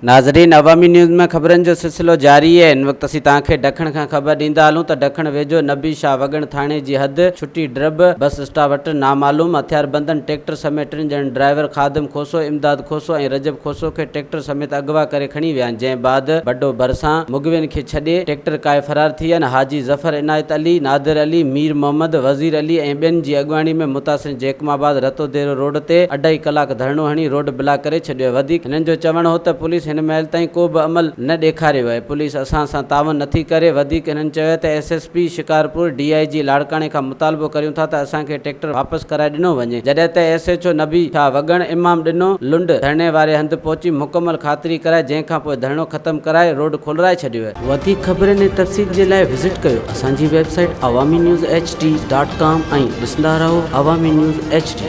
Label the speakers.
Speaker 1: ناظرين عوامي نيوز ۾ خبرن جو سلسلو جاري آهي هن وقت اسين توهان کي ڊکڻ کان خبر ڏيندا هلون ته ڊکڻ ويجهو نبي شاهه وڳڻ ٿاڻي جي حد ڇٽي ڊرب بس اسٽاپ وٽ نامعلوم هٿياربندن ٽيڪٽر سميت ٽن ڄڻن ڊرائيور خادم کوسو، امداد کوسو ۽ رجب کوسو کي ٽيڪٽر سميت اغوا ڪري کڻي ويا آهن جنهن بعد بڊو ڀرسان مغوين کي ڇڏي ٽيڪٽر ڪاهي فرار ٿي ويا آهن حاجي ظفر عنايت علي، نادر علي، مير محمد، وزير علي ۽ ٻين جي اڳواڻي ۾ متاثرين جيڪب آباد رتوديرو روڊ تي اڍائي ڪلاڪ ڌرڻو هڻي روڊ بلاڪ ڪري ڇڏيو آهي وڌيڪ هنن جو چوڻ هو ته پوليس هن مهل تائين ڪو به عمل نه ڏيکاريو آهي پوليس اسان سان تعاون نٿي ڪري وڌيڪ هنن چيو ته S S P Shikarpur D I G لاڙڪاڻي کان مطالبو ڪريون ٿا ته اسان کي ٽريڪٽر واپس ڪرائي ڏنو وڃي جڏهن ته ايس ايڇ او نبي شاهه وڳڻ امام ڏنو لنڊ ڌرڻي واري هنڌ پهچي مڪمل خاطري ڪرائي جنهن کان پوء ڌرڻو ختم ڪرائي روڊ کولرائي ڇڏيو آهي. وڌيڪ خبرن ۽ تفصيل جي لاء وزٽ ڪيو اسان جي website Awami news H D dot com ۽ ڏسندا رهو عوامي نيوز ايڇ ڊي.